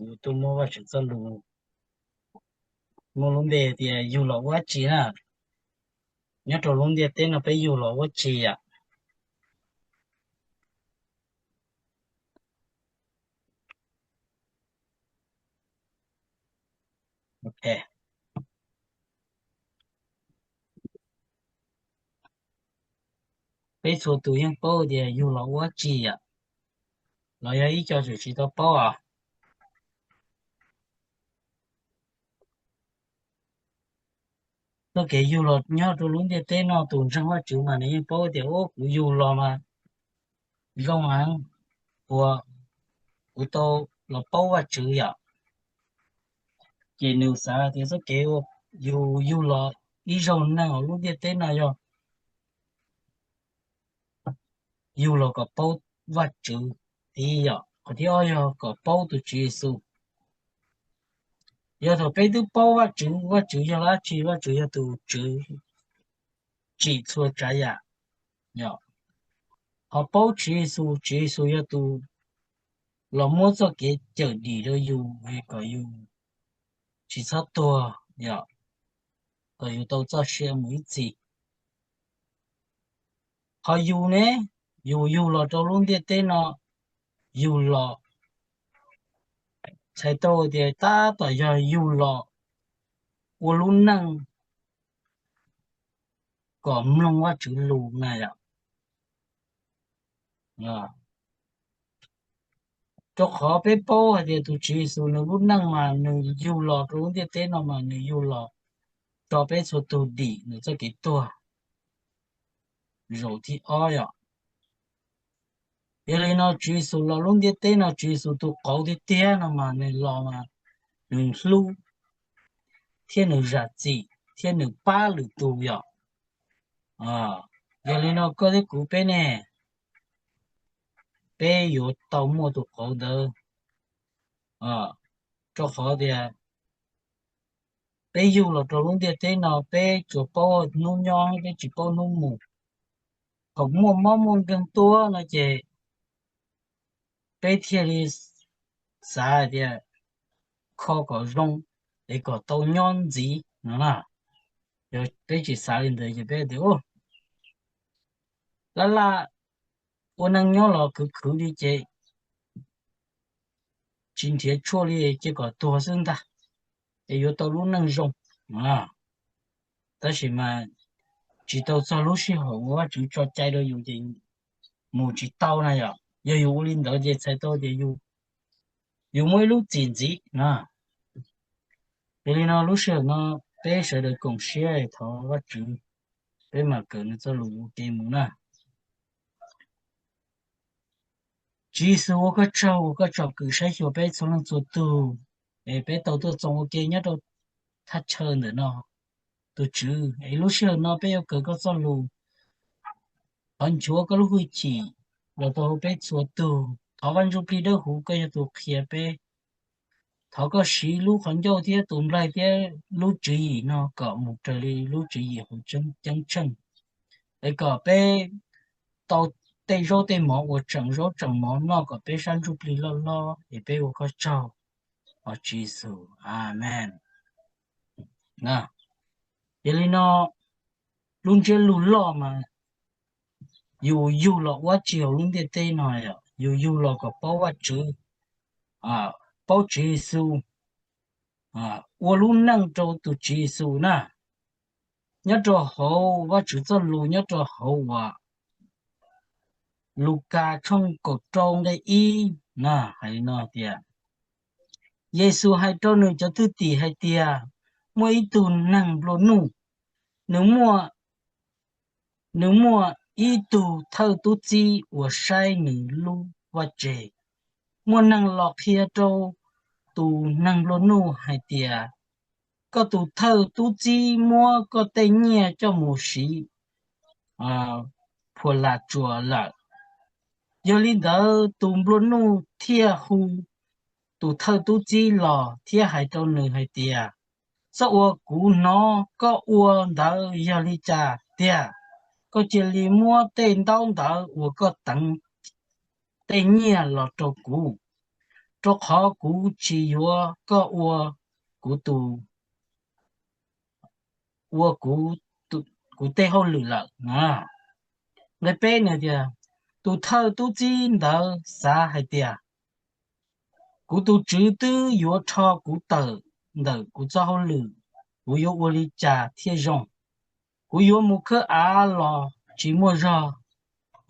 Tus tuaj muab Vajtswv txoj lus, muaj lub npe tias yug los ua dab tsi na. Nyob rau lub ntiaj teb no peb yug los ua dab tsi yom? Ok. Peb txhua tus yeej paub tias yug los ua dab tsi yom, los yog ib co tseem tsis tau paub os? Txoj kev yug los nyob rau lub ntiaj teb no tus ntseeg Vajtswv mas nws yeej paub tias, ub, kuv yug los mas zoo heev, uas kuv tau los paub Vajtswv yom. Ces nws xav tias txoj kev uas yus yug los ib zaug neeg hauv lub ntiaj teb no yog yug los kom paub Vajtswv, thib ib yom. Qhov thib ob yog kom paub tus Tswv Yexus. Yog thaum peb twb paub Vajtswv, Vajtswv yog dab tsi? Vajtswv yog tus Tswv tsim txhua tsav yam yom. Ho paub Tswv Yexus, Tswv Yexus yog tus los muab txoj kev cawm dim rau yus es kom yus tsis txhob tuag yom, kom yus tau txoj sia mus ib txhis. Qhov yus ne, yus yug los rau lub ntiaj teb no, yug los, txhais tau tias tab tom yog yug los ua lub neej kom mloog Vajtswv lus na yom. Rau qhov peb paub hais tias tus Tswv Yexus nws lub neej mas nws yug los rau lub ntiaj teb no mas nws yug los tso peb txhua tug dim nws txoj kev tuag zaum thib ob yom. Yog li no Tswv Yexus los lub ntiaj teb no, Tswv Yexus tus qauv tiag tiag no mas nws los mas nws hlub thiab nws zam txim thiab nws pab lwm tus yom. Yog li no koj thiab kuv peb ne, peb yuav tau muaj tus qauv ntawd, rau qhov tias peb yug los rau lub ntiaj teb no peb tsuas paub hnub nyob, peb tsis paub hnub mus. Thaum muaj mob muaj nkeeg tuaj no ces peb thiaj li xav hais tias kho kom zoo es kom tau nyob ntxiv no na. Yog peb tsis xav li ntawd ces peb tias, laj laj ua neej nyob los khwv khwv li ces tsis nrhiav tshuaj li, cia kom tuag xwb ntag, es yuav tau lub neej zoo. Tab sis mas tsis tau txog lub sij hawm uas Vajtswv tso cai rau yus ces mus tsis tau na yom. Yog yus ua li ntawd ces txhais tau tias yus muaj ib lub txim ntxiv na. Yog li no lub sij hawm no peb sawv daws koom siab thov Vajtswv, peb mam kawm nws txoj lus ua ke mus na. Tswv Yexus, ua koj tsaug uas koj tsom kwm saib xyuas peb txhua leej txhua tug, es peb tau tuaj txoos ua ke nyob rau thaj chaw ntawm no. Tus Tswv, es lub sij hawm no peb yuav kawm koj txoj lus, thov nchuav koj lub hwj chim los rau hauv peb txhua tug. Thov Vaj Ntsujplig Dawbhuv koj yog tus qhia peb. Thov koj siv lub qhov ncauj thiab tus nplaig thiab lub tswv yim no kom mus raws li lub tswv yim hauv ceeb tsheej, es kom peb tau tej zaub tej mov uas tseem zaub tseem mov noj kom peb sab ntsuj plig loj hlob, es peb ua koj tsaug, Tswv Yexus. Amees. Yog li no, lub ntsiab lus loj mas yus yug los ua dab tsi hauv lub ntiaj teb no? Yus yug los kom paub Vajtswv, paub Tswv Yexus, ua lub neej rau tus Tswv Yexus na. Nyob rau hauv Vajtswv txoj lus, nyob rau hauv uas Lukas tshooj kaum rau nqe ib na, hais li no tias, Yexus hais rau nws cov thwj tim hais tias, muaj ib tug neeg nplua nuj, nws muaj, nws muaj ib tug thawj tub txib uas saib nws lub vaj tse. Muaj neeg los qhia rau tus neeg nplua nuj hais tias, koj tus thawj tub txib muab koj tej nyiaj coj mus siv phuas lam tsuas lawm. Yog li ntawd tus nplua nuj thiaj hu tus thawj tub txib los thiab hais rau nws hais tias, txhob ua kuv hnov koj ua ntawd yog li cas tiag. Koj cia li muab tej ntaub ntawv uas koj teev tej nyiaj los rau kuv. rau qhov kuv tsis yuav koj ua kuv tus, ua kuv, kuv tej hauj lwm lawm. Nqe peb nws tias, tus thawj tub txib ntawd xav hais tias, kuv tus tswv twb yuav rho kuv tawm ntawm kuv txoj hauj lwm, kuv yuav ua li cas thiaj zoo? Kuv yuav mus khawb av los tsis muaj zog,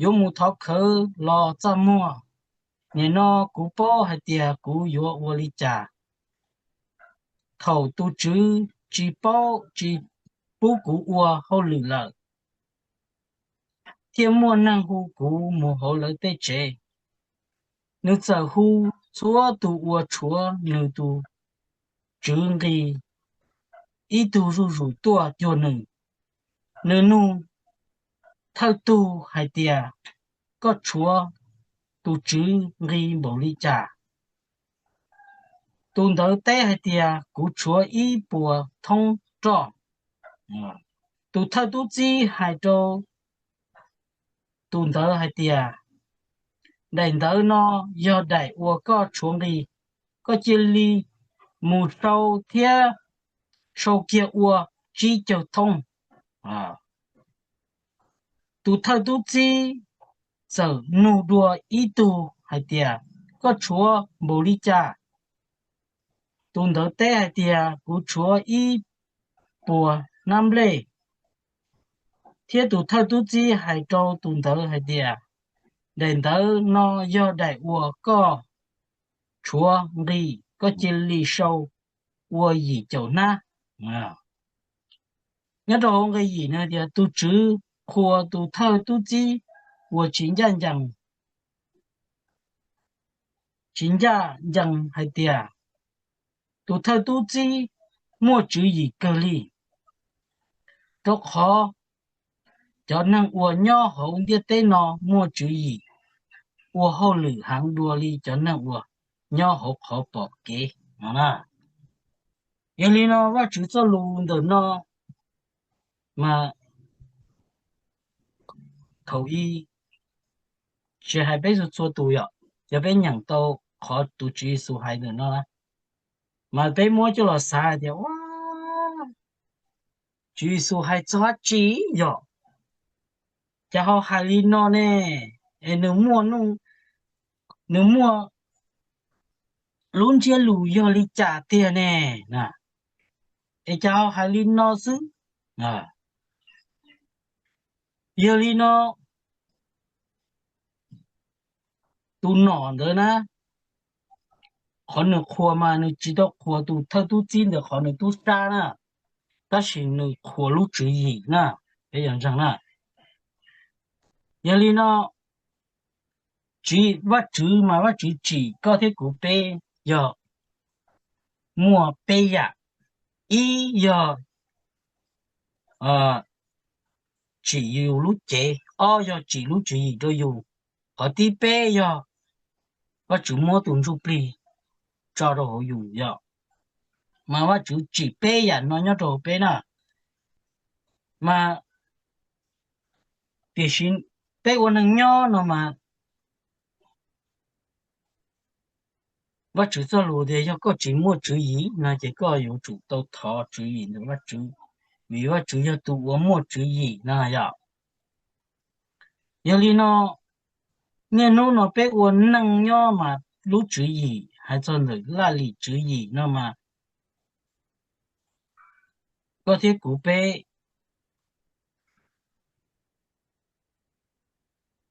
yuav mus thov khawv los txaj muag. Nim no kuv paub hais tias kuv yuav ua li cas. Thaum tus tswv tsis paub, tsis pub kuv ua hauj lwm lawm, thiaj muaj neeg hu kuv mus hauv lawv tej tsev. Nws txawm hu txhua tus uas tshuav nws tus tswv nqi, ib tug zuj zus tuaj cuag nws. Nws nug thawj tug hais tias, koj tshuav tus tswv nqi npaum li cas? Tus ntawd teb hais tias, kuv tshuav ib puas thoob roj. Tus thawj tub txib hais rau tus ntawd hais tias, daim ntawv no yog daim uas koj tshuav nqi, koj cia li mus sau thiab sau kiag ua tsib caug thoob. Tus thawj tub txib txawm nug dua ib tug hais tias, koj tshuav npaum li cas? Tus ntawd teb hais tias, kuv tshuav ib puas hnab nplej. Thiab tus thawj tub txib hais rau tus ntawd hais tias, daim ntawv no yog daim uas koj tshuav nqi, koj cia li sau ua yim caum hnab. Nyob rau hauv nqe yim no tias, tus tswv qhuas tus thawj tub txib uas tsis ncaj ncees, tsis ncaj ncees hais tias, tus thawj tub txib muaj tswv yim kawg li, rau qhov cov neeg uas nyob hauv ntiaj teb no muaj tswv yim ua hauj lwm heev dua li cov neeg uas nyob hauv qhov pom kev no na. Yog li no Vajtswv txoj lus ntawm no mas thaum ub tsis hais peb txhua txhua tus yom, yog peb nyeem tau qhov tus Tswv Yexus hais ntawm no, mas peb muab coj los xav hais tias, ua, Tswv Yexus hais txog dab tsi yom? Cas ho hais li no ne? Es nws muaj, nws muaj lub ntsiab lus yog li cas tiag ne? Es cas ho hais li no xwb? Yog li no tus nom ntawd na, qhov nws qhuas mas nws tsis tau qhuas tus thawj tub txib ntawd qhov nws tub sab na, tab sis nws qhuas lub tswv yim na, peb yuav ntseeg na. Yog li no, Vajtswv mas Vajtswv tsim koj thiab kuv peb yog muaj peb yam. Ib yog tsim yus lub cev, ob yog tsim lub tswv yim rau yus, qhov thib peb yog Vajtswv muab tus ntsuj plig tso rau hauv yus yom. Mas Vajtswv tsim peb yam no nyob rau hauv peb na. Mas tiam sis peb ua neeg nyob no mas Vajtswv txoj lus tias yog koj tsis muaj tswv yim no ces koj yuav tsum tau thov tswv yim ntawm Vajtswv, vim Vajtswv yog tus uas muaj tswv yim no yom. Yog li no, niaj hnub no peb ua neej nyob mas lub tswv yim hais txog ntawm laj lim tswv yim no mas koj thiab kuv peb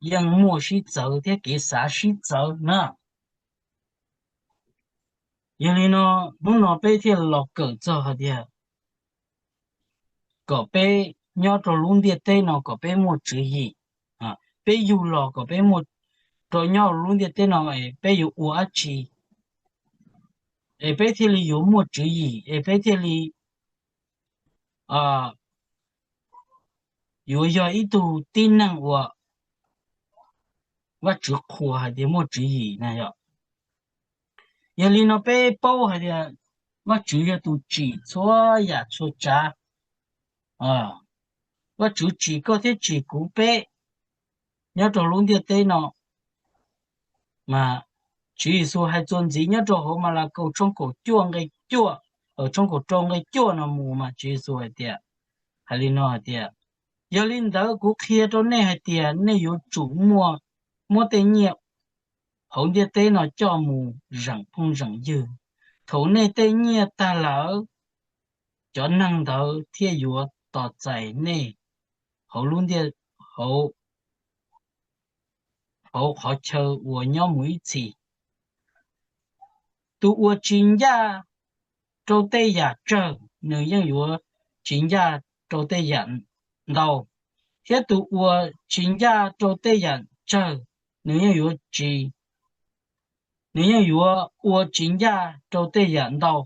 yeej muaj sib txawv thiab kev xav sib txawv na. Yog li no, hnub no peb thiaj los kawm txog hais tias kom peb nyob rau lub ntiaj teb no kom peb muaj tswv yim, peb yug los kom peb muaj, rau nyob lub ntiaj teb no es peb yuav ua dab tsi, es peb thiaj li yuav muaj tswv yim, es peb thiaj li yuav yog ib tug tib neeg uas Vajtswv qhuas hais tias muaj tswv yim na yom. Yog li no peb paub hais tias Vajtswv yog tus tsim txhua yam txhua tsav. Vajtswv tsim koj thiab tsim kuv peb nyob rau lub ntiaj teb no mas Tswv Yexus hais txuas ntxiv nyob rau hauv Malakaus tshooj kaum cuaj nqe cuaj, tshooj kaum rau nqe cuaj no mus mas Tswv Yexus hais tias, hais li no hais tias, yog li ntawd kuv qhia rau nej hais tias nej yuav tsum muaj, muab tej nyiaj hauv ntiaj teb no coj mus zeem phooj zeem ywg. Thaum nej tej nyiaj tag lawm, cov neeg ntawd thiaj yuav tos txais nej hauv lub ntiaj, hauv, hauv qhov chaw uas nyob mus ib txhis. Tus uas tsis ncaj rau tej yam tsawg, nws yeej yuav tsis ncaj rau tej yam ntau, thiab tus uas tsis ncaj rau tej yam tsawg, nws yeej yuav tsis, nws yeej yuav ua tsis ncaj rau tej yam ntau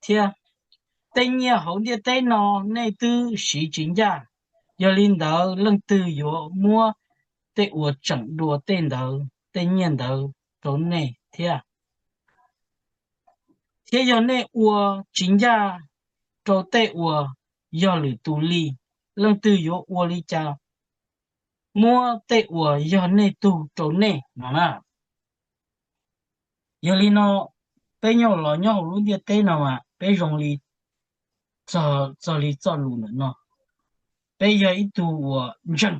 thiab. Tej nyiaj hauv ntiaj teb no nej twb siv tsis ncaj, yog li ntawd leej twg yuav muab tej uas tseem dua tej ntawd, tej nyiaj ntawd rau nej thiab? Thiab yog nej ua tsis ncaj rau tej uas yog lwm tus li, leej twg yuav ua li cas muab tej uas yog nej tug rau nej no na? Yog li no, peb nyob los nyob hauv lub ntiaj teb no mas peb zoo li txog, txog li txoj lus ntawm no. Peb yog ib tug uas ntseeg,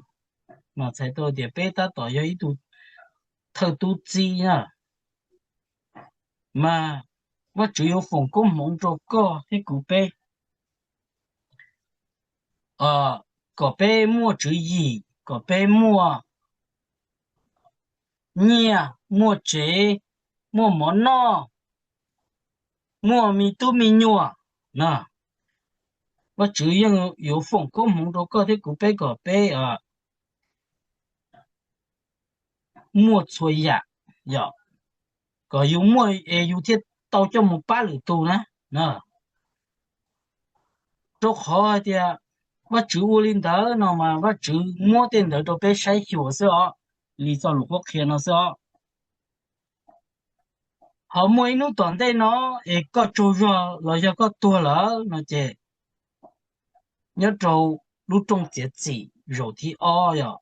mas txhais tau tias peb tab tom yog ib tug thawj tub txib na. Mas Vajtswv yuav foom koob hmoov rau koj thiab kuv peb, kom peb muaj tswv yim, kom peb muaj nyiaj, muaj tsev, muaj mov noj, muaj me tub me nyuam na. Vajtswv yeej yuav foom koob hmoov rau koj thiab kuv peb kom peb muaj txhua yam, yog kom yus muaj es yus thiaj tau coj mus pab lwm tus na. Rau qhov hais tias Vajtswv ua li ntawd no mas Vajtswv muab tej ntawd rau peb saib xyuas xwb os, li txoj lus qhuab qhia no xwb os. Ho muaj ib hnub tom ntej no es koj tsaug zog los yog koj tuag lawm no ces nyob rau lub rooj txiav txim zaum thib ob yog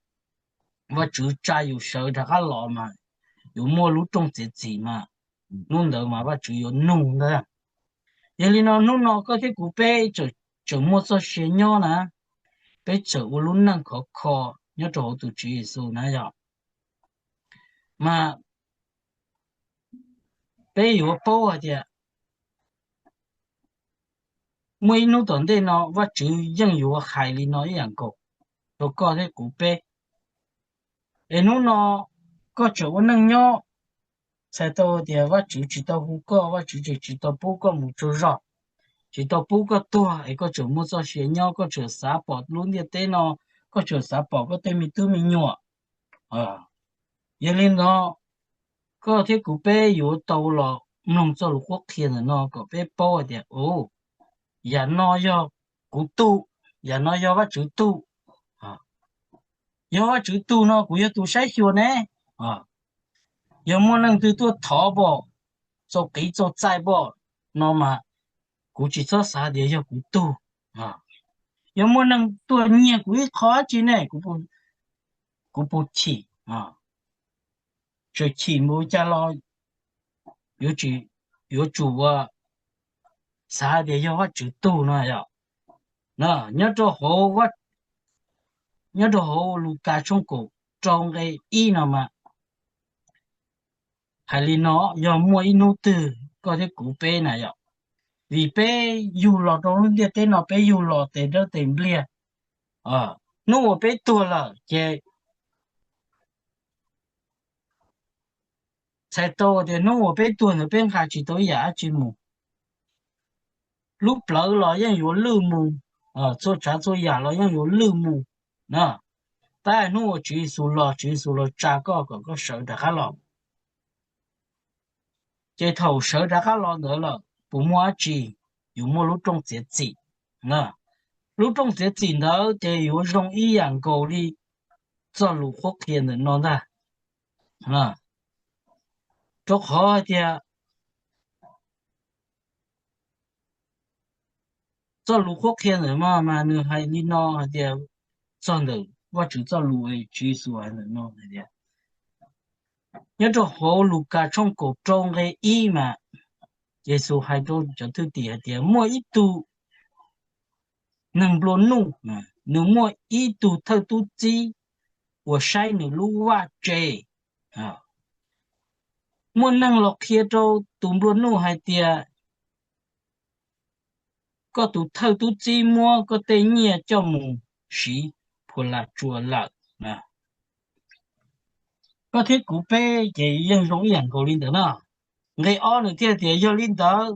Vajtswv tsa yus sawv rov qab los mas yuav muaj lub rooj txiav txim mas hnub ntawd mas Vajtswv yuav nug ntag. Yog li no hnub no koj thiab kuv peb tseem muaj txoj sia nyob na, peb tseem ua lub neej khov kho nyob rau hauv tus Tswv Yexus na yog, mas peb yuav paub hais tias muaj ib hnub tom ntej no Vajtswv yeej yuav hais li no ib yam nkaus rau koj thiab kuv peb. Es hnub no koj tseem ua neej nyob, txhais tau tias Vajtswv tsis tau hu koj, Vajtswv tseem tsis tau pub koj mus tsaug zog, tsis tau pub koj tuag es koj tseem muaj txoj sia nyob, koj tseem xav pom lub ntiaj teb no, koj tseem xav pom koj tej me tub me nyuam. Yog li no koj thiab kuv peb yuav tau los mloog txoj lus qhuab qhia ntawm no kom peb paub hais tias, o, yam no yog kuv tug, yam no yog Vajtswv tug. Yog Vajtswv tug no kuv yog tus saib xyuas ne. Yog muaj neeg twg tuaj thov npom, txaus qiv txaus txais npom no mas kuv tsis txhob xav tias yog kuv tug. Yog muaj neeg tuaj nyiag kuv ib qho dab tsi ne, kuv puas chim? Txawm chim npaum cas los yuav tsum xav tias yog Vajtswv tug no yog. Nyob rau hauv Lukas tshooj kaum rau nqe ib no mas hais li no, yog muaj ib hnub twg koj thiab kuv peb na yom, vim peb yug los rau lub ntiaj teb no peb yug los tes dawb tes npliag, hnub uas peb tuag lawm ces txhais tau tias hnub uas peb tuag ntawd peb nqa tsis tau ib yam dab tsi mus. Lub plawv los yeej yuav lwj mus, txhua tsav txhua yam los yeej yuav lwj mus na. Tab hnub uas Tswv Yexus los, Tswv Yexus los tsa koj kom koj sawv rov qab los. Ces thaum sawv rov qab los ntawd lawm puas muaj dab tsi? Yuav muaj lub rooj txiav txim. Lub rooj txiav txim ntawd ces yuav zoo ib yam nkaus li txoj lus qhuab qhia ntawm no ntag. Rau qhov hais tias txoj lus qhuab qhia ntawm no mas nws hais li no hais tias, txog ntawm Vajtswv txoj lus, Tswv Yexus hais ntawm no hais tias, Nyob rau hauv Lukas tshooj kaum rau nqe ib mas Yexus hais rau cov thwj tim hais tias muaj ib tug neeg nplua nuj, nws muaj ib tug thawj tub txib uas saib nws lub vaj tse. Muaj neeg los qhia rau tus nplua nuj hais tias, koj tus thawj tub txib muab koj tej nyiaj coj mus siv phuas lam tsuas lawm. Koj thiab kuv peb ces yeej zoo ib yam nkaus li ntawd na. Nqe ob nws thiaj tias, yog li ntawd,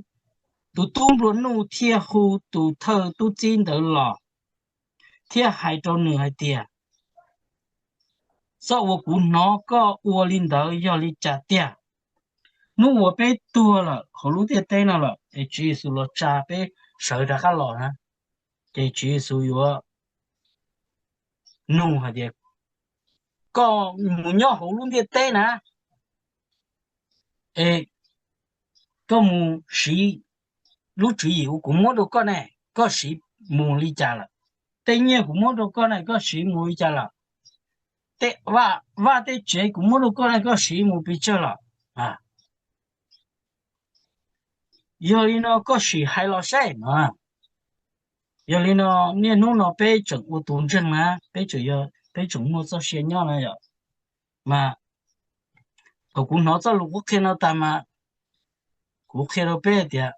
tus tub nplua nuj thiaj hu tus thawj tub txib ntawd los thiab hais rau nws hais tias, txoj uas kuv hnov koj ua li ntawd yog li cas tiag? Hnub uas peb tuag lawm hauv lub ntiaj teb no lawm es Tswv Yexus los tsa peb sawv rov qab los na, ces Tswv Yexus yuav nug hais tias, koj mus nyob hauv lub ntiaj teb na, es koj mus siv lub tswv yim uas kuv muab rau koj ne, koj siv mus li cas lawm? Tej nyiaj kuv muab rau koj ne, koj siv mus li cas lawm? Tej vaj tej tsev kuv muab rau koj ne, koj siv mus pes tsawg lawm? Yog li no koj sim hais los saib no. Yog li no niaj hnub no peb tseem ua tus ntseeg na, peb tseem, peb tseem muaj txoj sia nyob na yom. Mas thaum kuv hnov txoj lus qhuab qhia no tas mas kuv qhia rau peb tias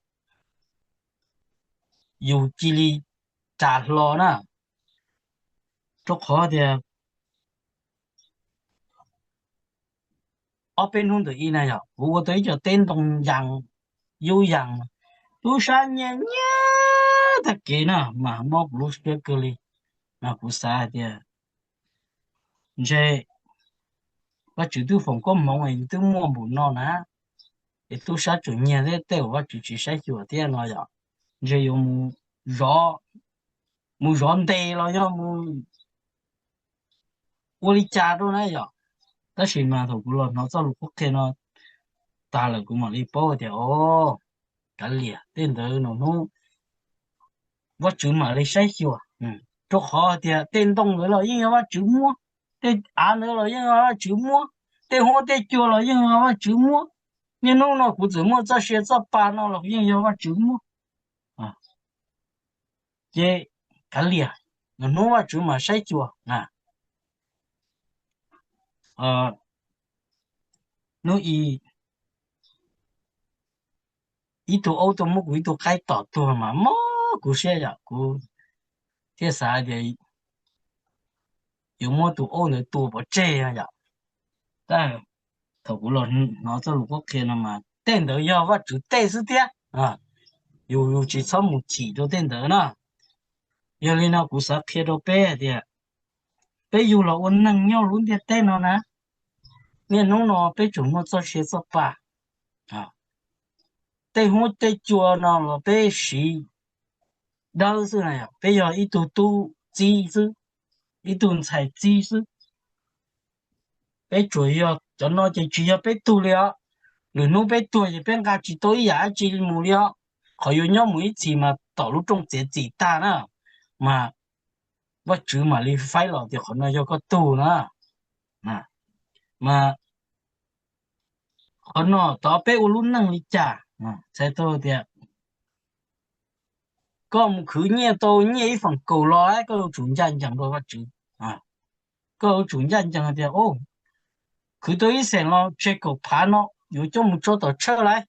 yus cia li ras hlo na, rau qhov tias ob peb hnub ntawm ib na yog kuv ua tau ib co teb ntoo yas, yub yas, tub sab nyiaj nyiaj tag kev na mas mob kuv lub siab kawg li. Mas kuv xav hais tias ntshe Vajtswv twb foom koob hmoov es yus twb muaj npaum no na, es tub sab tseem nyiag thiab tej uas Vajtswv tsis saib xyuas thiab no yom, ntshe yuav mus zov ntes los yog mus ua li cas rau na yom. Tab sis mas thaum kuv los hnov txoj lus qhuab qhia no tas lawm kuv mam li paub tias, o, kav liam, tej ntawd nws hnub Vajtswv mam li saib xyuas, rau qhov tias tej ntoo ntawd los yeej yog Vajtswv muab, tej av ntawd los yeej yog Vajtswv muab, tej huab tej cua los yeej yog Vajtswv muab. Niaj hnub no kuv txawm muaj txoj sia txoj pa no los yeej yog Vajtswv muab. Ces kav liam, nws hnub Vajtswv mam saib xyuas na. Hnub i ib tug aub tuaj muab kuv ib tug qaib tom tuag mas mob kuv siab yom, kuv thiaj xav tias yuav muab tus aub ntawd tua pov tseg yom. Tab thaum kuv los hnov txoj lus qhuab qhia no mas tej ntawd yog Vajtswv tej xwb thiab, yus yus tsis txhob mus chim rau tej ntawd na. Yog li no kuv xav qhia rau peb hais tias peb yug los ua neeg nyob lub ntiaj teb no na, niaj hnub no peb tseem muaj txoj sia txoj pa. Tej huab tej cua no los peb siv dawb xwb na, peb yog ib tug tub txib xwb, ib tug ntxhais txib xwb. Peb tsuas yog cov no ces tsis yog peb tug li os. Lwm hnub peb tuag ces peb nqa tsis tau ib yam dab tsi mus li os. Qhov yuav nyob mus ib txhis mas tom lub rooj txiav txim tag na, mas Vajtswv mam li faib los tias qhov no yog koj tug na. Mas qhov no tod peb ua lub neej li cas, txhais tau tias koj mus khwv nyiaj tau nyiaj ib feem kaum los koj yuav tsum ncaj ncees rau Vajtswv. Koj yuav tsum ncaj ncees tias, khwv tau ib xees los tseg kaum phav no yuav coj mus tso tom tshawj lauj.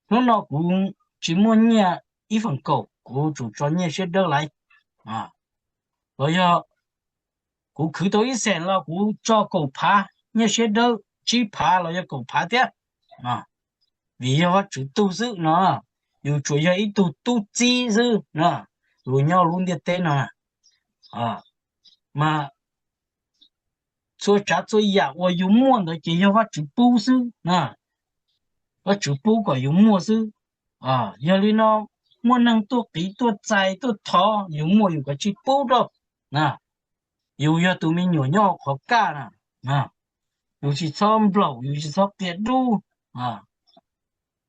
Hnub no kuv tsis muaj nyiaj ib feem kaum, kuv tsum tso nyiaj siab dawb lauj. Los yog kuv khwv tau ib xees los kuv tso kaum phav nyiaj siab dawb, tsib phav los yog kaum phav thiab, vim yog Vajtswv tug xwb no. Yus tsuas yog ib tug tub txib xwb na, yus nyob lub ntiaj teb no. Mas txhua tsav txhua yam uas yus muaj ntawd ces yog Vajtswv pub xwb na. Vajtswv pub kom yus muaj xwb. Yog li no muaj neeg tuaj qiv tuaj txais tuaj thov yus muaj yus kav tsij pub rau. Yus yog tus me nyuam nyob hauv qhov kaj na, yus tsis txhob nplaum, yus tsis txhob qia dub.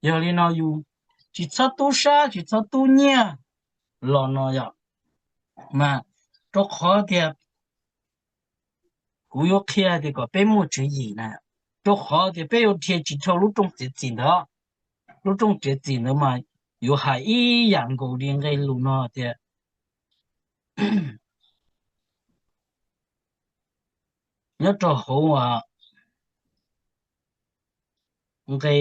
Yog li no yus tsis txhob tub sab tsis txhob tub nyiaj los no yom. Mas rau qhov tias kuv yuav qhia tias kom peb muaj tswv yim na, Rau qhov tias peb yuav dhia tsis dhau lub rooj txiav txim ntawd. Lub rooj txiav txim ntawd mas yuav hais ib yam nkaus li nqe lus no tias nyob rau hauv nqe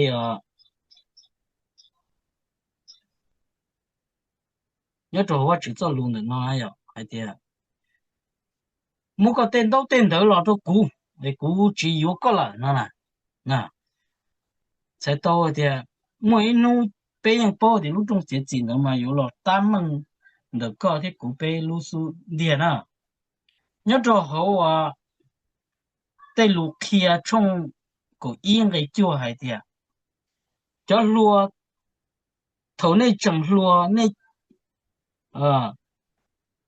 nyob rau hauv Vajtswv txoj lus ntawm no yom, hais tias muab koj tej ntaub tej ntawv los rau kuv es kuv tsis yuav koj lawm no na. Txhais tau tias muaj ib hnub peb yeej paub tias lub rooj txiav txim ntawd mas yuav los tab meeg ntawm koj thiab kuv peb lub xub ntiag na. Nyob rau hauv tej lus qhia tshooj kaum ib nqe cuaj hais tias cov hluas thaum nej tseem hluas,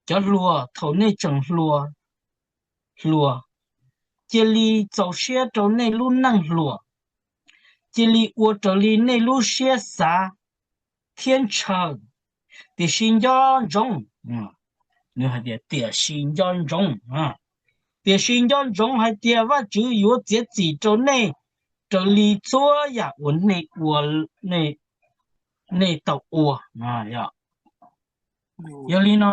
cov hluas thaum nej tseem hluas, hluas, cia li txaus siab rau nej lub neej hluas, cia li ua raws li nej lub siab xav thiab ntshaw. Tiam sis nco ntsoov, nws hais tias tiam sis nco ntsoov, tiam sis nco ntsoov hais tias Vajtswv yuav txiav txim rau nej raws li txhua yam uas nej ua, nej tau ua. Yog li no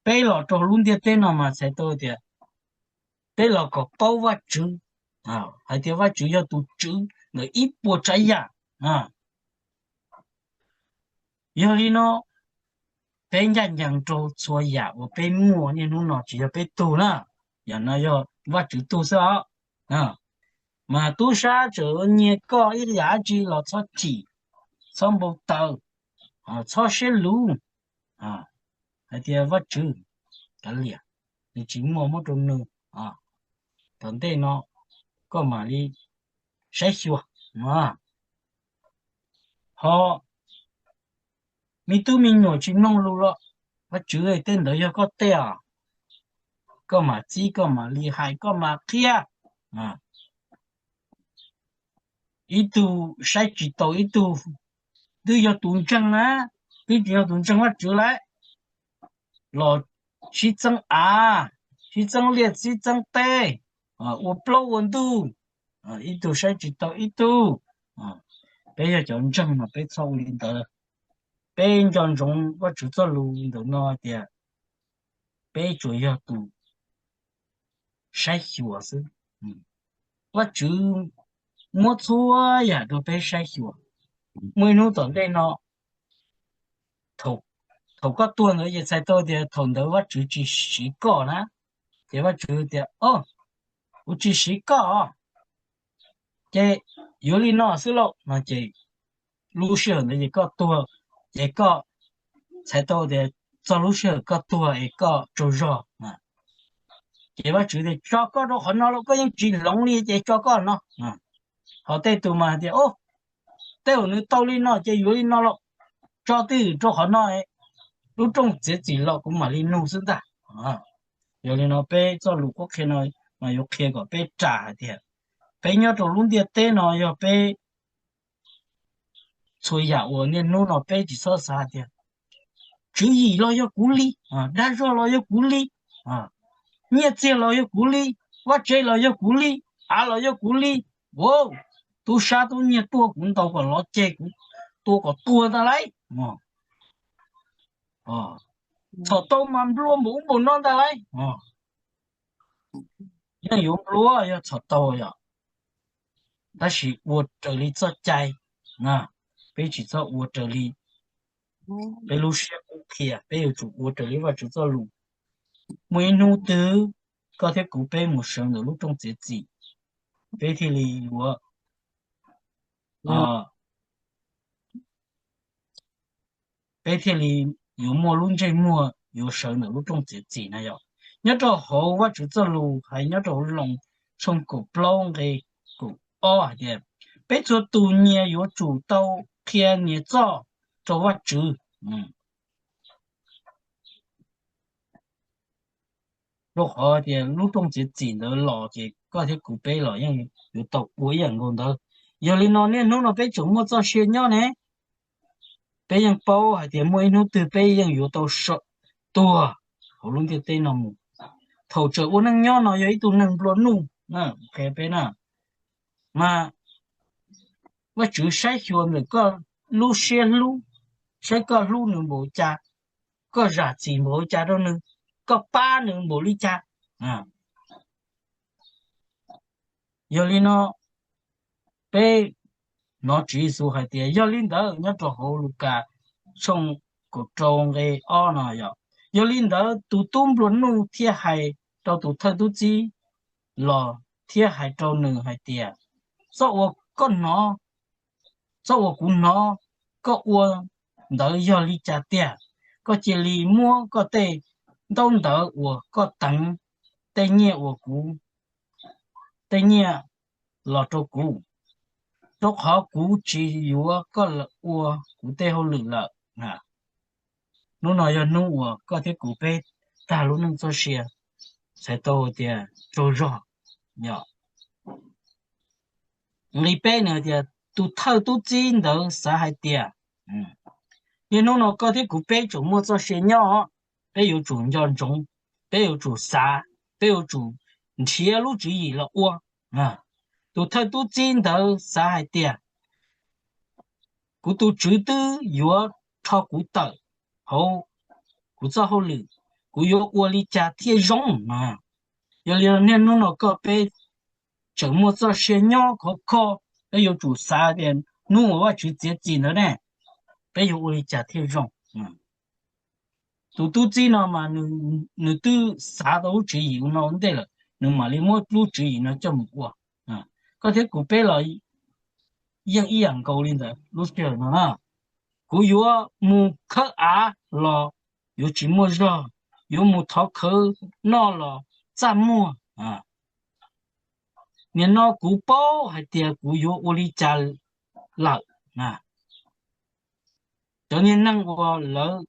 peb los rau lub ntiaj teb no mas txhais tau tias peb los kom paub Vajtswv, hais tias Vajtswv yog tus tswv ntawm ib puas tsav yam. Yog li no peb ncaj ncees rau txhua yam uas peb muaj niaj hnub no tsis yog peb tug na, yam no yog Vajtswv tug xwb os. Mas tub sab tseem nyiag koj ib yam dab tsi los txhob chim, txhob npau taws, txhob siab luv, hais tias Vajtswv kav liam, nws tsis muaj muab rau nws. Tom ntej no koj mam li saib xyuas. Ho me tub me nyuam tsis mloog lus los, Vajtswv, tej ntawd yog koj tej os, koj mam txib, koj mam li hais, koj mam qhia. Ib tug saib tsis taus ib tug, twb yog tus ntseeg na, twb tsis yog tus ntseeg Vajtswv lawm, los sib txeeb av, sib txeeb liaj sib txeeb teb, ua plaub ua ntug, ib tug saib tsis taus ib tug. Peb yog cov ntseeg mas peb txhob ua li ntawd. Peb nco ntsoov Vajtswv txoj lus ntawm no tias peb tsuas yog tus saib xyuas xwb. Vajtswv muab txhua yam rau peb saib xyuas. Muaj ib hnub tom ntej no, thaum koj tuag ntawd ces txhais tau tias thaum ntawd Vajtswv tsis siv koj na. Ces Vajtswv tias, o, kuv tsis siv koj, ces yuav li no xwb lauj no ces lub sij hawm ntawd ces koj tuag, ces koj txhais tau tias txog lub sij hawm koj tuag es koj tsaug zog. Ces Vajtswv tias tso koj rau qhov no lauj, koj yeej tsis hloov li ces tso koj no. Ho tej tus mas hais tias, o, tej zaum nws tau li no ces yuav li no lauj, tso twj ywm rau qhov no, lub rooj txiav txim los kuv mam li nug xwb ntag. Yog li no peb txoj lus qhuab qhia no mas yuav qhia kom peb ras hais tias peb nyob rau lub ntiaj teb no yog peb txhua yam uas niaj hnub no peb tsis txhob xav hais tias tswv yim los yog kuv li, dag zog los yog kuv li, nyiaj txiag los yog kuv li, vaj tse los yog kuv li, av los yog kuv li. Ua, tub sab tub nyiag tuaj kuv ntaus kom lov ceg, kuv tua kom tuag ntag lauj. Txhom tau mas nplua npaum ub npaum no ntag lauj. Yeej yuav nplua yog txhom tau yom, tab sis ua raws li txoj cai, peb tsis txhob ua raws li peb lub siab qhuab qhia, peb yuav tsum ua raws li Vajtswv txoj lus. Muaj ib hnub twg koj thiab kuv peb mus sawv ntawm lub rooj txiav txim, peb thiaj li yuav peb thiaj li yuav muaj lub ntsej muag yuav sawv ntawm lub rooj txiav txim na yom. Nyob rau hauv Vajtswv txoj lus hais nyob rau hauv Loos tshooj kaum plaub nqe kaum ob hais tias peb txhua tus nyias yuav tsum tau qhia nyias txoj rau Vajtswv. Rau qhov tias lub rooj txiav txim ntawd los ces koj thiab kuv peb los yeej yuav tau ua ib yam nkaus ntawd. Yog li no niaj hnub no peb tseem muaj txoj sia nyob ne, peb yeej paub hais tias muaj ib hnub twg peb yeej yuav tau tuag hauv lub ntiaj teb no mus. Thaum tseem ua neej nyob no yog ib tug neeg nplua nuj, qhia peb na, Mas Vajtswv saib xyuas ntawm koj lub siab hlub, saib koj hlub nws npaum cas, koj zam txim npaum cas rau nws, koj pab nws npaum li cas. Yog li no, peb hnov Tswv Yexus hais tias, yog li ntawd nyob rau hauv Lukas tshooj kaum rau nqe ob no yog, yog li ntawd tus tub nplua nuj thiaj hais rau tus thawj tub txib los thiab hais rau nws hais tias, txoj uas koj hnov, txoj uas kuv hnov koj ua ntawd yog li cas tiag? Koj cia li muab koj tej ntaub ntawv uas koj teev tej nyiaj uas kuv, tej nyiaj los rau kuv, rau qhov kuv tsis yuav koj ua kuv tej hauj lwm lawm. Hnub no yog hnub uas koj thiab kuv peb tag lub neej txoj sia, txhais tau tias tsaug zog. Yog nqe peb nws tias, tus thawj tub txib ntawd xav hais tias, niaj hnub no koj thiab kuv peb tseem muaj txoj sia nyob, peb yuav tsum nco ntsoov, peb yuav tsum xav, peb yuav tsum nrhiav lub tswv yim los ua. Tus thawj tub txib ntawd xav hais tias, kuv tus tswv twb yuav rho kuv tawm hauv kuv txoj hauj lwm, kuv yuav ua li cas thiaj zoo no? Yog li niaj hnub no koj peb tseem muaj txoj sia nyob khov kho, peb yuav tsum xav tias hnub uas Vajtswv txiav txim ntawd ne, peb yuav ua li cas thiaj zoo? Tus tub txib no mas nws twb xav tau lub tswv yim no ua ntej lawm, nws mam li muab lub tswv yim no coj mus ua. Koj thiab kuv peb los yeej ib yam nkaus li ntawd lub sij hawm no na. Kuv yuav mus khawb av los yuav tsis muaj zog, yuav mus thov khawv noj los txaj muag. Nim no kuv paub hais tias kuv yuav ua li cas lawm. Cov niag neeg uas lawv,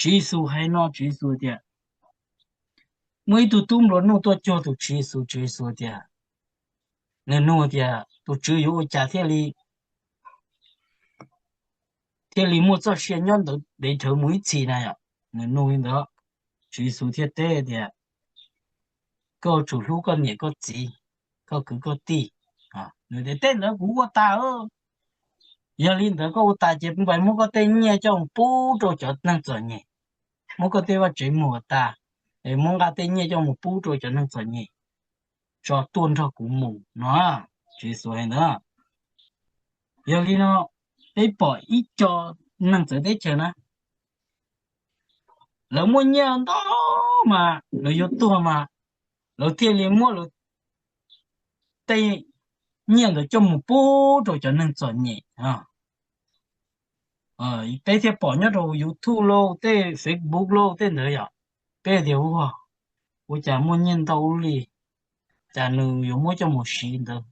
Tswv Yexus hais no, Tswv Yexus tias, muaj ib tug tub nplua nuj tuaj cuag tus Tswv Yexus, Tswv Yexus tias, nws nug tias tus tswv yuav ua cas thiaj li, thiaj li muaj txoj sia nyob ntawd dev dhawv mus ib txhis na yom? Nws nug li ntawd, Tswv Yexus thiaj teb tias, koj yuav tsum hlub koj niam koj txiv, koj kwv koj tij. Nws tias, tej ntawd kuv ua tas. Yog li ntawd koj ua tas ces pais muab koj tej nyiaj coj mus pub rau cov neeg txom nyem, muab koj tej vaj tsev muag ua tas, es muab nqa tej nyiaj coj mus pub rau cov neeg txom nyem, tso tuaj nrog kuv mus no. Tswv Yexus hais ntawd. Yog li no, peb pom ib co neeg txawv teb chaws na, lawv muaj nyiaj ntau mas lawv yuav tuag mas lawv thiaj li muab lawv tej nyiaj ntawd coj mus pub rau cov neeg txom nyem. Peb thiaj pom nyob rau YouTube lauj, tej Facebook lauj, tej ntawd yom. Peb tias, ua, ua cas muaj nyiaj ntau li, cas nws yuav muab coj mus siv ntawd,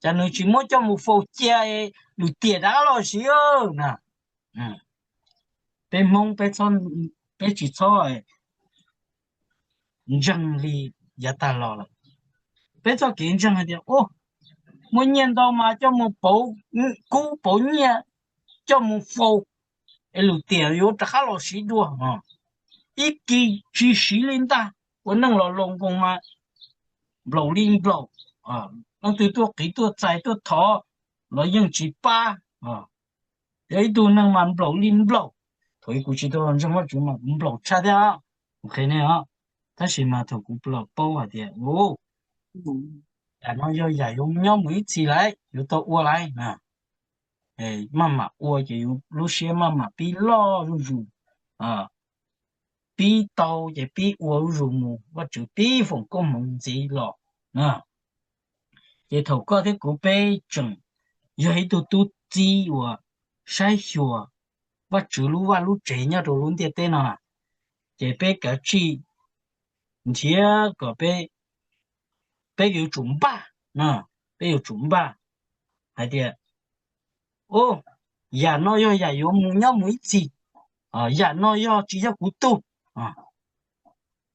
cas nws tsis muab coj mus faus cia lwm tiam rov qab los siv na. Peb Hmoob peb tsis txhob ntseeg li yav tag los lawm. Peb txoj kev ntseeg hais tias, muaj nyiaj ntau mas coj mus pauv kub pauv nyiaj, coj mus faus, es lwm tiam yuav rov qab los siv dua. Ib kis tsis siv li ntag, ua neej los laus nkoos mas nplaum li nplaum, leej twg tuaj qiv tuaj txais tuaj thov los yeej tsis pab. Yog ib tug neeg mas nplaum li nplaum. Thaum kuv tsis tau los ntseeg Vajtswv mas kuv nplaum tshaj thiab, kuv qhia nej os. Tab sis mas thaum kuv los paub hais tias, yam no yog yam yuav nyob mus ib txhis lawm, yuav tau ua lawm na. Maj mam ua ces yus lub siab maj mam pib loj zuj zus, pib tau ces pib ua zuj zus mus, Vajtswv pib foom koob hmoov ntxiv los na. Ces thaum koj thiab kuv peb tseem yog ib tug tub txib uas saib xyuas Vajtswv lub vaj lub tsev nyob rau lub ntiaj teb no na, ces peb kav tsij nrhiav kom peb, peb yuav tsum npaj, peb yuav tsum npaj hais tias, yam no yog yam yuav mus nyob mus ib txhis, yam no yog tsis yog kuv tug.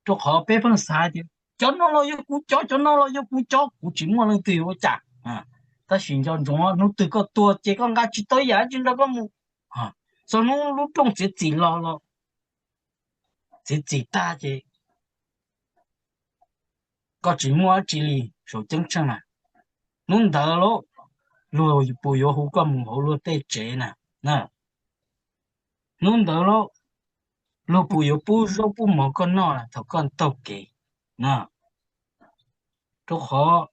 Rau qhov peb pheej xav tias cov no los yog kuv cov, cov no los yog kuv cov, kuv tsis muaj leej twg yuav ua cas. Tab sis nco ntsoov, hnub twg koj tuag ces koj nqa tsis tau yam dab tsi nrog koj mus. Txog hnub lub rooj txiav txim los los, txiav txim tag ces koj tsis muaj dab tsi li saum ceeb tsheej na. Hnub ntawd lauj, luag puas yuav hu koj mus hauv luag tej tsev na? Hnub ntawd lauj, luag puas yuav pub zaub pub mov koj noj thaum koj taug kev na? Rau qhov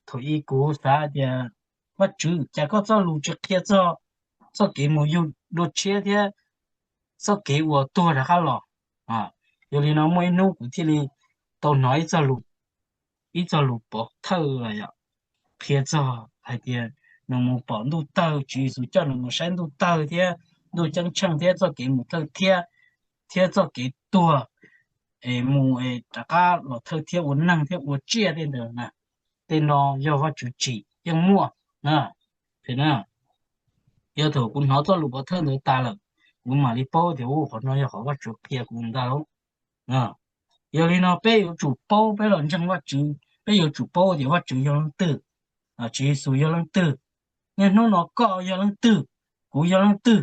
thaum ub kuv xav tias, Vajtswv, cas koj txoj lus tsis qhia txog txoj kev mus yug dua tshiab thiab txoj kev uas tuag rov qab los? Yog li no muaj ib hnub kuv thiaj li tau hnov ib txoj lus, ib txoj lus pov thawj los yog qhia txog hais tias nws mus pom ntuj tawg, Tswv Yexus coj nws mus saib ntuj tawg thiab ntuj ceeb tsheej thiab txoj kev mus thawj thiab, thiab txoj kev tuag, es mus es rov qab los thawj thiab ua neeg thiab ua tsiaj tej ntawd na. Tej no yog Vajtswv tsim yeej muaj na. Yog thaum kuv hnov txoj lus pov thawj ntawd tas lawm, kuv mam li paub tias, u, qhov no yog qhov Vajtswv qhia kuv ntag lauj. Yog li no peb yuav tsum paub, peb los ntseeg Vajtswv, peb yuav tsum paub tias Vajtswv yog leej twg, Tswv Yexus yog leej twg, niaj hnub no koj yog leej twg, kuv yog leej twg.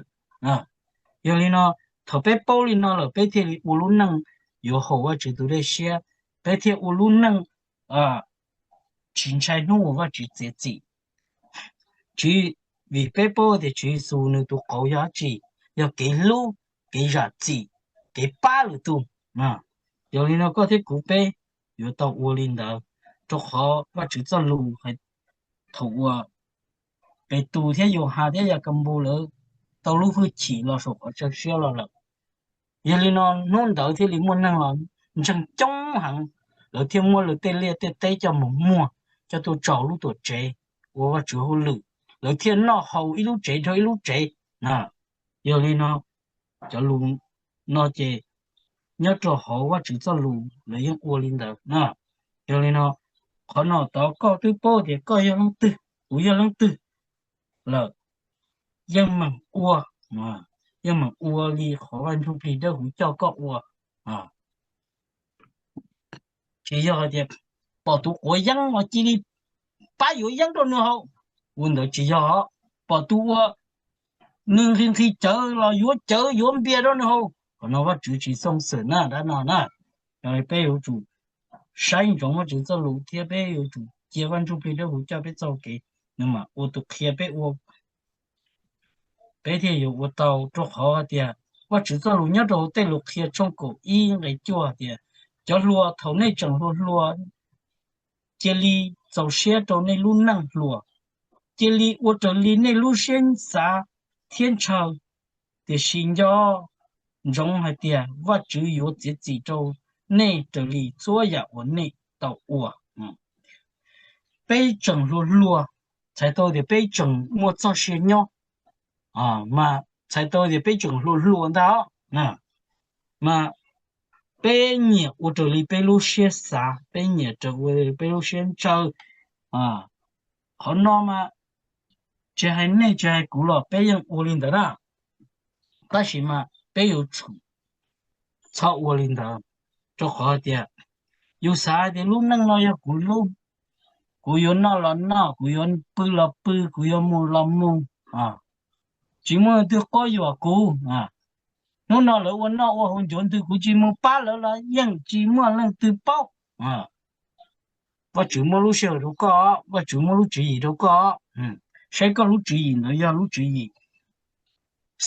Yog li no, thaum peb paub li no lawm peb thiaj li ua lub neej yuav haum Vajtswv tus dej siab, peb thiaj ua lub neej tsis ntshai hnub uas Vajtswv txiav txim. Vim peb paub tias Tswv Yexus nws tus qauv yog dab tsi? Yog kev hlub, kev zam txim, kev pab lwm tus. Yog li no koj thiab kuv peb yuav tau ua li ntawd, rau qhov Vajtswv txoj lus hais thaum uas Petus thiab Yauhas thiab Yakaunpaus lawv tau lub hwj chim los saum qhov chaw siab los lawm. Yog li no hnub ntawd thiaj li muaj neeg los ntseeg coob heev, lawv thiaj muab lawv tej liaj tej teb coj mus muag, coj tuaj tsaus lub tuam tsev ua Vajtswv hauj lwm, lawv thiaj noj haus ib lub tsev dhau ib lub tsev. Yog li no, cov lus no ces nyob rau hauv Vajtswv txoj lus lawv yeej ua li ntawd na. Yog li no, qhov no tod koj twb paub tias koj yog leej twg, kuv yog leej twg lawm, yeej meem ua, yeej meem ua li qhov Vaj Ntsujplig Dawbhuv coj koj ua. Tsis yog hais tias pom tus quav yeeb los cia li pab yuav yeeb rau nws haus, ua ntawd tsis yog. Pom tus uas nws nqhis nqhis cawv los yuav cawv yuav npias rau nws haus, qhov no Vajtswv tsis xoo xwm na, dab no na. Yog li peb yuav tsum saib ntsoov Vajtswv txoj lus thiab peb yuav tsum cia Vaj Ntsujplig Dawbhuv coj peb txoj kev, nws mam ua tus qhia peb ua, peb thiaj yuav ua tau, rau qhov tias Vajtswv txoj lus nyob rau hauv Tej Lus Qhia tshooj kaum ib nqe cuaj tias, cov hluas, thaum nej tseem hluas hluas, cia li txaus siab rau nej lub neej hluas, cia li ua raws li nej lub siab xav thiab ntshaw, tiam sis nco ntsoov hais tias Vajtswv yuav txiav txim rau nej raws li txhua yam uas nej tau ua. Peb tseem hluas hluas, txhais tau tias peb tseem muaj txoj sia nyob, mas txhais tau tias peb tseem hluas hluas ntag, mas peb nyiam ua raws li peb lub siab xav, peb nyiam raws ua peb lub siab ntshaw. Qhov no mas tsis hais nej tsis hais kuv los peb yeej ua li ntawd na. Tab sis mas peb yuav tsum txhob ua li ntawd, rau qhov tias yus xav tias lub neej no yog kuv lub, kuv yuav noj los noj, kuv yuav pw los pw, kuv yuav mus los mus, tsis muaj leej twg quab yuam kuv. Hnub no lawv ua noj ua haus ncuav ntws, kuv tsis mus pab lawv los yeej tsis muaj leej twg paub. Vajtswv muaj lub sij hawm rau koj, Vajtswv muaj lub tswv yim rau koj, saib koj lub tswv yim ntawd yog lub tswv yim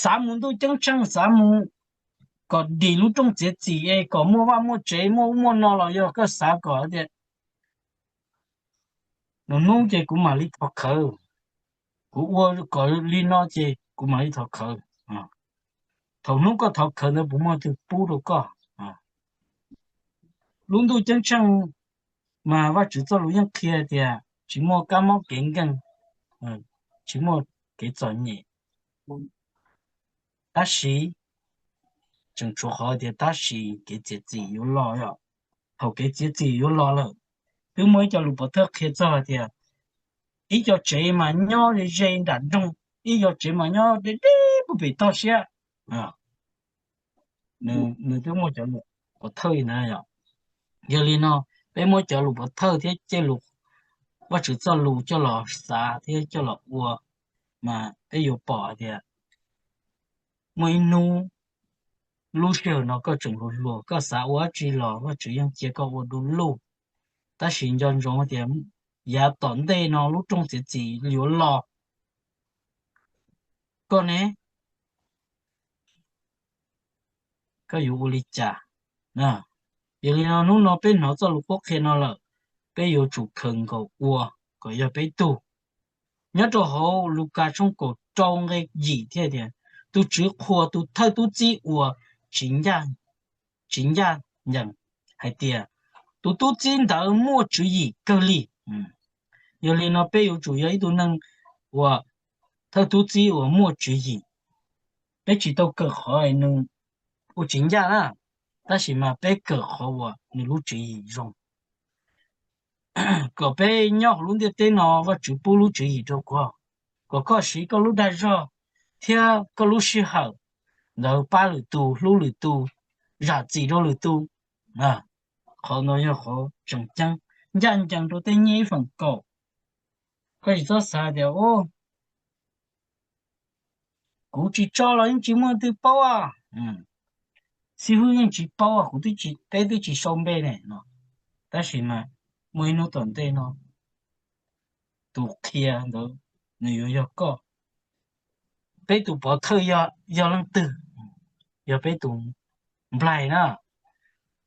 xav mus ntuj ceeb tsheej, xav mus kom dim lub rooj txiav txim es kom muaj vaj muaj tsev muaj ub muaj no los yog koj xav kom tias lwm hnub ces kuv mam li thov khawv, kuv ua kom li no ces kuv mam li thov khawv. Thaum hnub koj thov khawv ntawd puas muaj leej twg pub rau koj? Lub ntuj ceeb tsheej mas Vajtswv txoj lus yeej qhia tias tsis muaj kab mob kev nkeeg, tsis muaj kev txom nyem. Tab sis, tseem tshuav qhov tias tab sis kev txiav txim yuav los, thaum kev txiav txim yuav los lawm, twb muaj ib co lus pov thawj qhia txog hais tias ib co tsev mas nyob ze ze nram nroog, ib co tsev mas nyob deb deb puag pem toj siab. Nws twb muaj cov lus pov thawj li ntawd yom. Yog li no, peb muab cov lus pov thawj thiab cej lus Vajtswv txoj lus coj los xav thiab coj los ua, mas peb yuav pom tias muaj ib hnub, lub sij hawm no koj tseem hluas hluas, koj xav ua dab tsi los Vajtswv yeej cia koj ua du lug. Tab sis nco ntsoov tias yav tom ntej no lub rooj txiav txim yuav los, koj ne, koj yuav ua li cas? Yog li no hnub no peb hnov txoj lus qhuab qhia no lawm, peb yuav tsum khaws nkaus ua kom yog peb tug. Nyob rau hauv Lukas tshooj kaum rau nqe yim thiaj tias, tus tswv qhuas tus thawj tub txib uas tsis ncaj ncees hais tias, tus tub txib ntawd muaj tswv yim kawg li. Yog li no peb yuav tsum yog ib tug neeg uas thawj tub txib uas muaj tswv yim. Peb tsis tau kawm qhov nws ua tsis ncaj na, tab sis mas peb kawm qhov uas nws lub tswv yim zoo. Kom peb nyob hauv lub ntiaj teb no Vajtswv pub lub tswv yim rau koj, kom koj siv koj lub dag zog thiab koj lub sij hawm ntawd pab lwm tus, hlub lwm tus, zam txim rau lwm tus. Qhov no yog qhov tseem ceeb, ncaj ncees rau tej nyiaj ib feem kaum. Koj tsis txhob xav tias, kuv tsis tso los yeej tsis muaj leej twg paub, xib hwb yeej tsis paub, kuv, peb twb tsis sau npe ne no. Tab sis mas muaj ib hnub tom ntej no tus qhia ntawd nws yuav yog koj. Peb tus pov thawj yog leej twg? Yog peb tus nplaig na,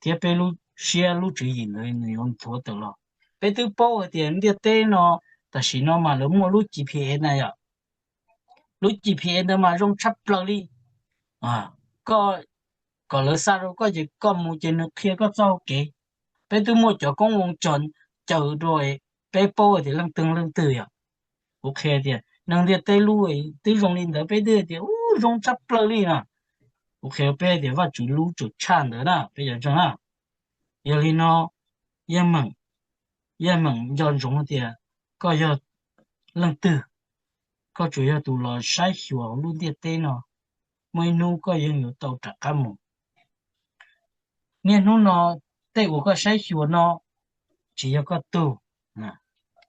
thiab peb lub siab lub tswv yim ntawd nws yuav nthuav tawm los. Peb twb paub hais tias ntiaj teb no tam sim no mas lawv muaj lub G P S na yom. Lub G P S ntawd mas zoo tshaj plaws li. Koj, kom lawv xa rau koj ces koj mus ces nws qhia koj txoj hau kev. Peb twb muaj cov koob moo caws rau peb paub tias leej twg leej twg yom. Kuv qhia tias neeg ntiaj teb lub twb zoo li ntawd peb twb tias ub zoo tshaj plaws li no. Kuv qhia peb tias Vajtswv lub tseem tshaj ntawd na peb cov ntseeg na. Yog li no, yeej meem, yeej meem nco ntsoov tias koj yog leej twg. Koj tsuas yog tus los saib xyuas hauv lub ntiaj teb no, muaj ib hnub koj yeej yuav tau rov qab mus. Niaj hnub no tej uas koj saib xyuas no tsis yog koj tug,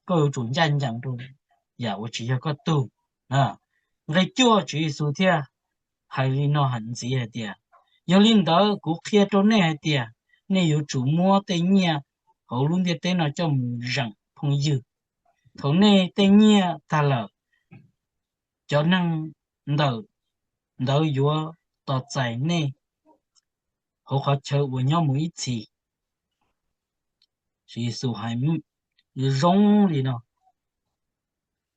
koj yuav tsum ncaj ncees rau yam uas tsis yog koj tug. Nqe cuaj Tswv Yexus thiaj hais li no hais ntxiv hais tias, yog li ntawd kuv qhia rau nej hais tias nej yuav tsum muab tej nyiaj hauv lub ntiaj teb no coj mus zeem phooj ywg. Thaum nej tej nyiaj tag lawm, cov neeg ntawm ntawd yuav tos txais nej hauv qhov chaw uas nyob mus ib txhis. Tswv Yexus hais zoo li no,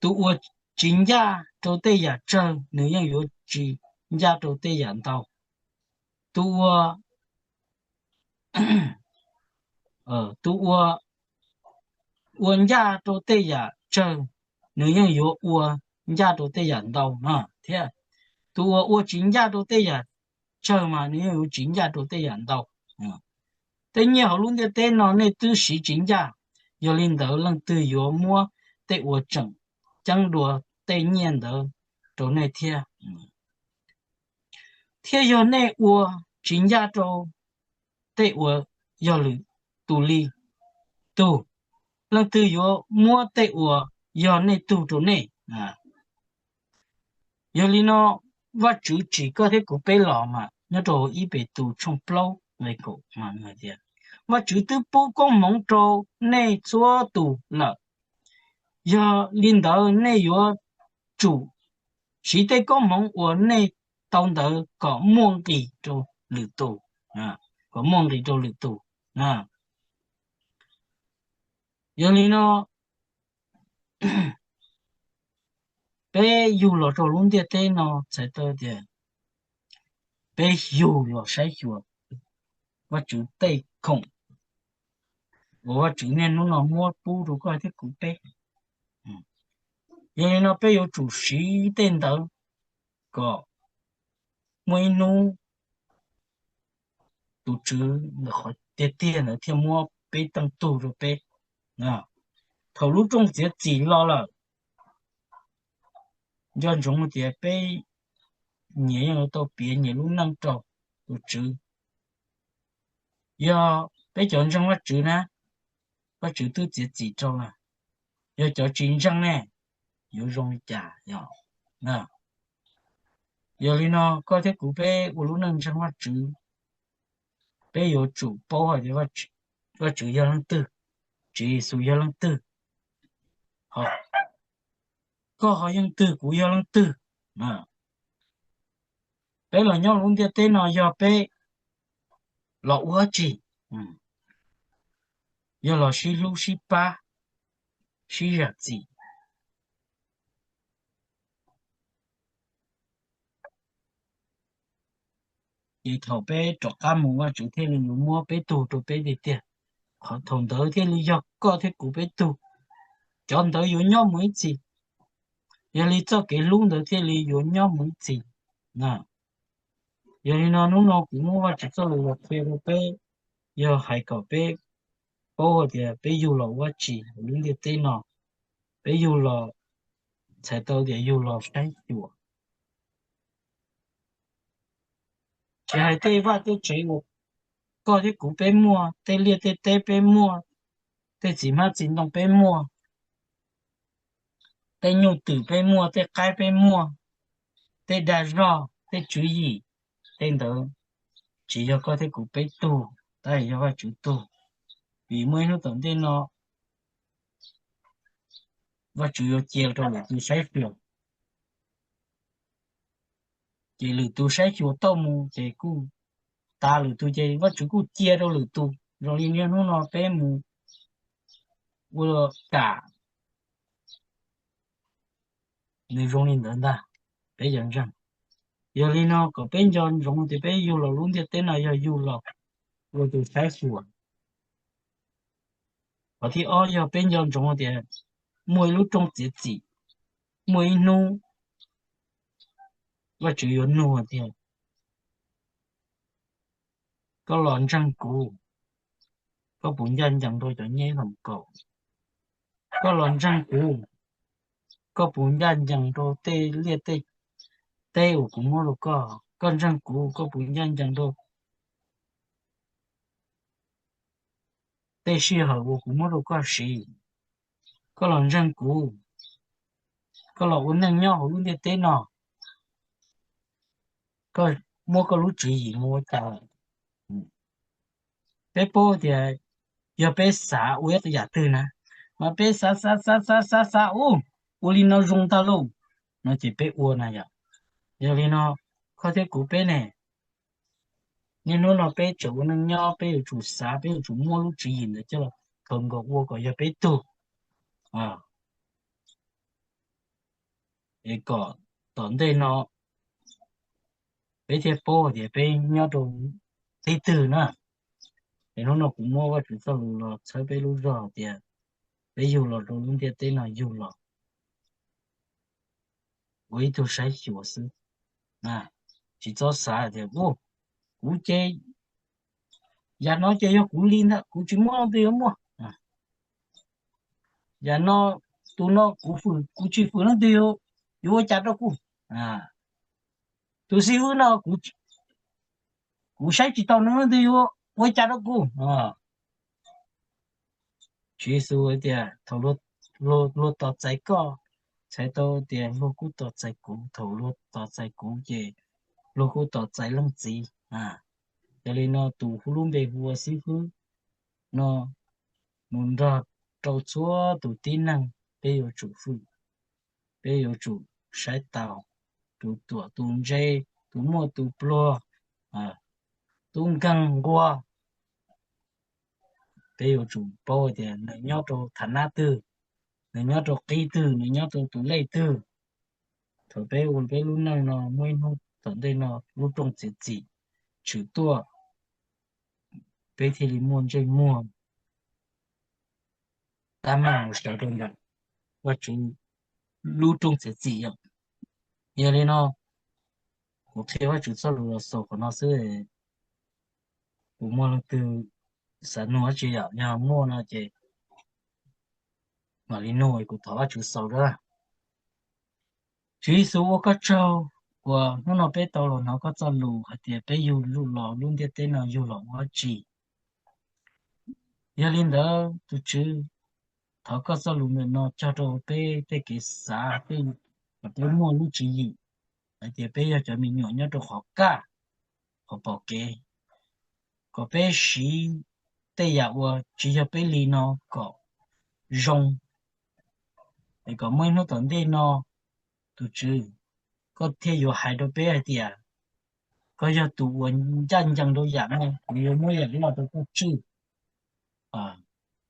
tus uas tsis ncaj rau tej yam tsawg nws yeej yuav tsis ncaj rau tej yam ntau. Tus ua, tus ua, ua ncaj rau tej yam tsawg nws yeej yuav ua ncaj rau tej yam ntau no thiab. Tus uas ua tsis ncaj rau tej yam tsawg mas nws yeej yuav tsis ncaj rau tej yam ntau. Tej nyiaj hauv lub ntiaj teb no nej twb siv tsis ncaj, yog li ntawd leej twg yuav muab tej uas tseem ceeb dua tej nyiaj ntawd rau nej thiab? Thiab yog nej ua tsis ncaj rau tej uas yog lwm tus li tug, leej twg yuav muab tej uas yog nej tug rau nej? Yog li no, Vajtswv tsim koj thiab kuv peb los mas nyob rau ib Petus tshooj plaub nqe kaum mas nws hais tias, Vajtswv twb pub koob hmoov rau nej txhua tus lawm, yog li ntawd nej yuav tsum siv tej koob hmoov uas nej tau ntawd kom muaj nqis rau lwm tus, kom muaj nqis rau lwm tus. Yog li no, peb yug los rau lub ntiaj teb no txhais tau tias peb yug los saib xyuas Vajtswv tej khoom uas Vajtswv niaj hnub no muab pub rau koj thiab kuv peb. Yog li no peb yuav tsum siv tej ntawd kom muaj ib hnub tus Tswv ntawm qhov tiag tiag ntawd thiaj muab peb teej tug rau peb. Thaum lub rooj txiav txim los lawm, nco ntsoov tias peb nyias yeej yuav tau piav nyias lub neej rau tus Tswv. Yog peb cov ntseeg Vajtswv na, Vajtswv twb txiav txim rau lawm. Yog cov tsis ntseeg ne, yuav zoo li cas yog? Yog li no koj thiab kuv peb ua lub neej ntseeg Vajtswv, peb yuav tsum paub hais tias Vajtswv yog leej twg, Tswv Yexus yog leej twg. Koj ho yog leej twg, kuv yog leej twg? Peb los nyob lub ntiaj teb no yog peb los ua tsi? Yog los sib hlub sib pab, sib zam txim. Ces thaum peb rov qab mus, Vajtswv thiaj li yuav muab peb tug rau peb tiag tiag. Qhov thaum ntawd thiaj li yog koj thiab kuv peb tug. Cov ntawd yuav nyob mus ib txhis, yog li txoj kev hlub ntawd thiaj li yuav nyob mus ib txhis. Yog li no hnub no kuv muab Vajtswv txoj lus los qhia rau peb, yog hais kom peb paub hais tias peb yug los ua tsi hauv lub ntiaj teb no. Peb yug los, txhais tau tias yug los saib xyuas. Tsis hais tej vaj tej tsev uas koj thiab kuv peb muaj, tej liaj tej teb peb muaj, tej txiv hmab txiv ntoo peb muaj, tej nyuj twm peb muaj, tej qaib peb muaj, tej dag zog, tej tswv yim, tej ntawd tsis yog koj thiab kuv peb tug, tab sis yog Vajtswv tug. Vim muaj ib hnub tom ntej no Vajtswv yuav cia rau lwm tus saib xyuas. Ces lwm tus saib xyuas tau mus ces kuj tas lwm tus, ces Vajtswv kuj cia rau lwm tus. Zoo li niaj hnub no peb mus ua kam, nws zoo li ntawd ntag, peb cov ntseeg. Yog li no kom peb nco ntsoov tias peb yug los lub ntiaj teb no yog yug los ua tus saib xyuas. Qhov thib ob yog peb nco ntsoov tias muaj ib lub rooj txiav txim, muaj ib hnub Vajtswv yuav nug tias, koj los ntseeg kuv, koj puas ncaj ncees rau cov nyeb hluas nkaus? Koj los ntseeg kuv, koj puas ncaj ncees rau tej liaj tej teb uas kuv muab rau koj? Koj ntseeg kuv, koj puas ncaj ncees rau tej sij hawm uas kuv muab rau koj siv? Koj los ntseeg kuv, koj los ua neej nyob hauv lub ntiaj teb no, koj muab koj lub tswv yim mus ua cas? Peb paub tias yog peb xav ua ib yam twg na, mas peb xav xav xav xav xav xav ua, ua li no zoo tag lauj, no ces peb ua na yom. Yog li no, koj thiab kuv peb ne, niaj hnub no peb tseem ua neej nyob, peb yuav tsum xav, peb yuav tsum muab lub tswv yim ntawd coj los khaws nkaus ua kom yog peb tug, es kom tom ntej no peb thiaj paub tias peb nyob rau tib twg na. Es hnub no kuv muab Vajtswv txoj lus los txhawb peb lub zog tias peb yug los rau lub ntiaj teb no yug los ua ib tug saib xyuas xwb. Tsis txhob xav tias, u, kuv ces yam no ces yog kuv li ntag, kuv tsis muaj leej twg yuav muaj. Yam no, tus no kuv fwm, kuv tsis fwm leej twg yuav ua cas rau kuv. Tus xib hwb no kuv saib tsis taus nws, leej twg yuav ua cas rau kuv. Tswv Yexus hais tias thaum luag tos txais koj, txhais tau tias luag kuj tos txais kuv, thaum luag tos txais kuv ces luag kuj tos txais leej txiv. Yog li no tus hu lub npe hu ua xib hwb no mus nrog rau txhua tus tib neeg, peb yuav tsum fwm, peb yuav tsum saib taus, tus tuam tus ntse, tus muaj tus pluag, tus nkeeg nquag, peb yuav tsum paub tias nws nyob rau thaj nab twg, nws nyob rau qib twg, nws nyob rau tus lej twg. Thaum peb ua peb lub neej no muaj ib hnub tom ntej no lub rooj txiav txim tshwm tuaj, peb thiaj li muaj ntsej muag tab meeg mus sawv rau ntawm Vajtswv lub rooj txiav txim yom. Yog li no, kuv qhia Vajtswv txoj lus los xaus qhov no xwb. Kuv muaj leej twg xav nug dab tsi yom, yog muaj no ces mam li nug, kuv thov Vajtswv xaus dab. Tswv Yexus ua koj tsaug uas hnub no peb tau los hnov koj txoj lus hais tias peb yug los lub ntiaj teb no yug los ua dab tsi. Yog li ntawd tus Tswv, thov koj txoj lus ntawm no cog rau peb tej kev xav, peb kom peb muaj lub tswv yim hais tias peb yog cov me nyuam nyob rau qhov kaj, qhov pom kev, kom peb siv tej yam uas tsis yog peb li no kom zoo, es kom muaj ib hnub tom ntej no, tus Tswv, koj thiaj yuav hais rau peb hais tias, koj yog tus uas ncaj ncees rau yam no, kuv yuav muab yam loj rau koj tswj.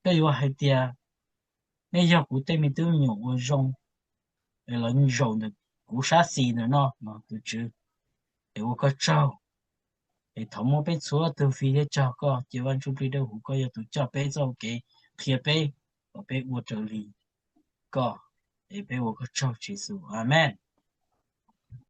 Koj yuav hais tias, nej yog kuv tej me tub me nyuam uas zoo, es lawv zaum ntawm kuv sab xis ntawm no no, tus Tswv, es ua koj tsaug. Es thov muab peb txhua tus fij thiab tsaug koj, cia Vaj Ntsuj Plig Dawb Huv koj yog tus coj peb txoj kev, qhia peb kom peb ua raws li koj, es peb ua koj tsaug Tswv Yexus. Amees.